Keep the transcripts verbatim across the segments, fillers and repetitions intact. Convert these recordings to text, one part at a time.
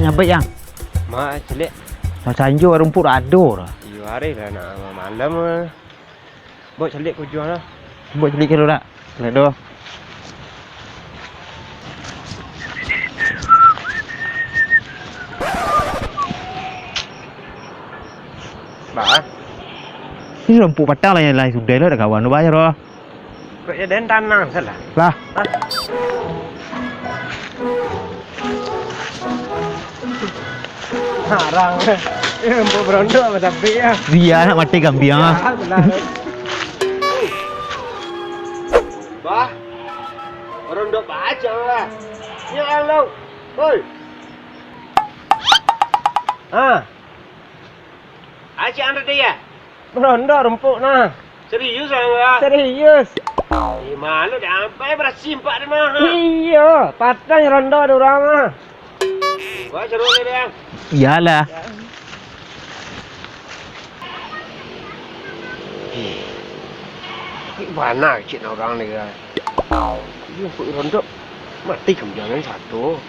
Nyabaik, Yang. Mak, caliak. Nah, sanjo rumpuik ado lah. Iyo, hari lah nak malam lah. Bawa caliak kujuang lah. Bawa caliak kilo nak. Caliak doh. Bah. Ni rumpuik patang lah, yang lain sudah lah, dah kawan tu bayar lah. Kok ya den tanang salah? Lah. Hah? Harang. Eh, empuk berondok apa tapi ya? Dia nak mati kambing ah. Ya, benar. Bah, berondok baca lah. Ya Allah. Hoi. Ah. Acik Andre dia. Ronda rumpuk nah. Serius lah, Bang? Serius. Eh, malu dah sampai berasi empat tu mah. Iyo, patang ronda ada orang mah. Buat seru ni, Bang. Iyalah. Eh, tapi mana cik nak orang ni, kan? Iyo, rumpuk ronda. Mati kemudian satu.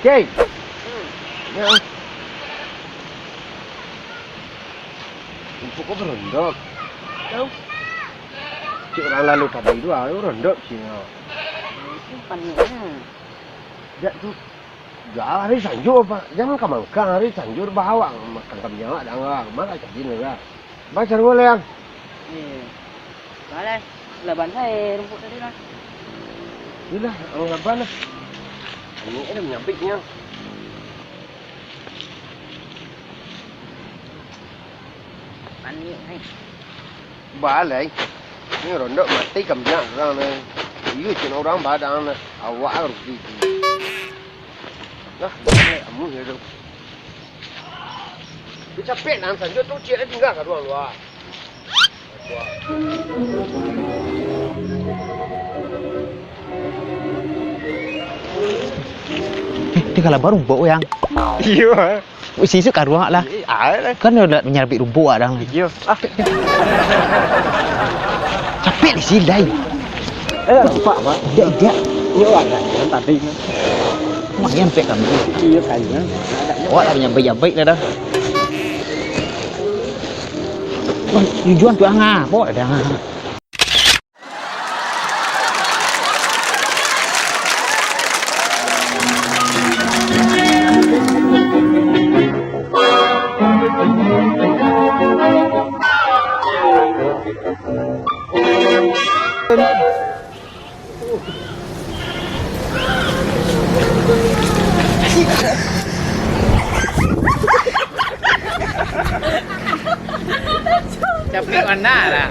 Cik. Hmm. Ya. Rumpuk ko berondok. Tahu? Cik orang lalu tadi tu, ah, berondok sini. Simpan ni. Jak tu. Dah hari sanjur, Pak. Jangan kamangkang hari sanjur bawa makan kami awak dah. Mana jadi ni lah. Bah, cari urang, Liang. Eh, balai. Laban sae rumpuk tadi lah. Iyolah, ang laban lah. Ini ada menyabik, Liang. Panik, hai. Balai. Ini rondok mati kambiang urang ni. Iyo, cina urang badang ni. Awak rugi tu. Nah, amuah ya tu. Capek nan sajo tu, ciek tinggal ka ruang luar. Eh, dia kalau baru buat wayang. Iyo. Wih, sisuk ka ruang lah. Eh, ah, lah. Kan dia nak menyabik rumpuk ah, dang. Iyo. Ah. Capek di sini, Dai. Eh, nampak, Pak. Tidak, tidak. Iyo, ada yang tadi. Lumayan pek kami. Iyo, kayaknya. Awak lah yang baik-baik lah dah. Wah, tujuan tu angah. Bawa dah angah. Capek mana lah.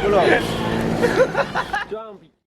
Pulang.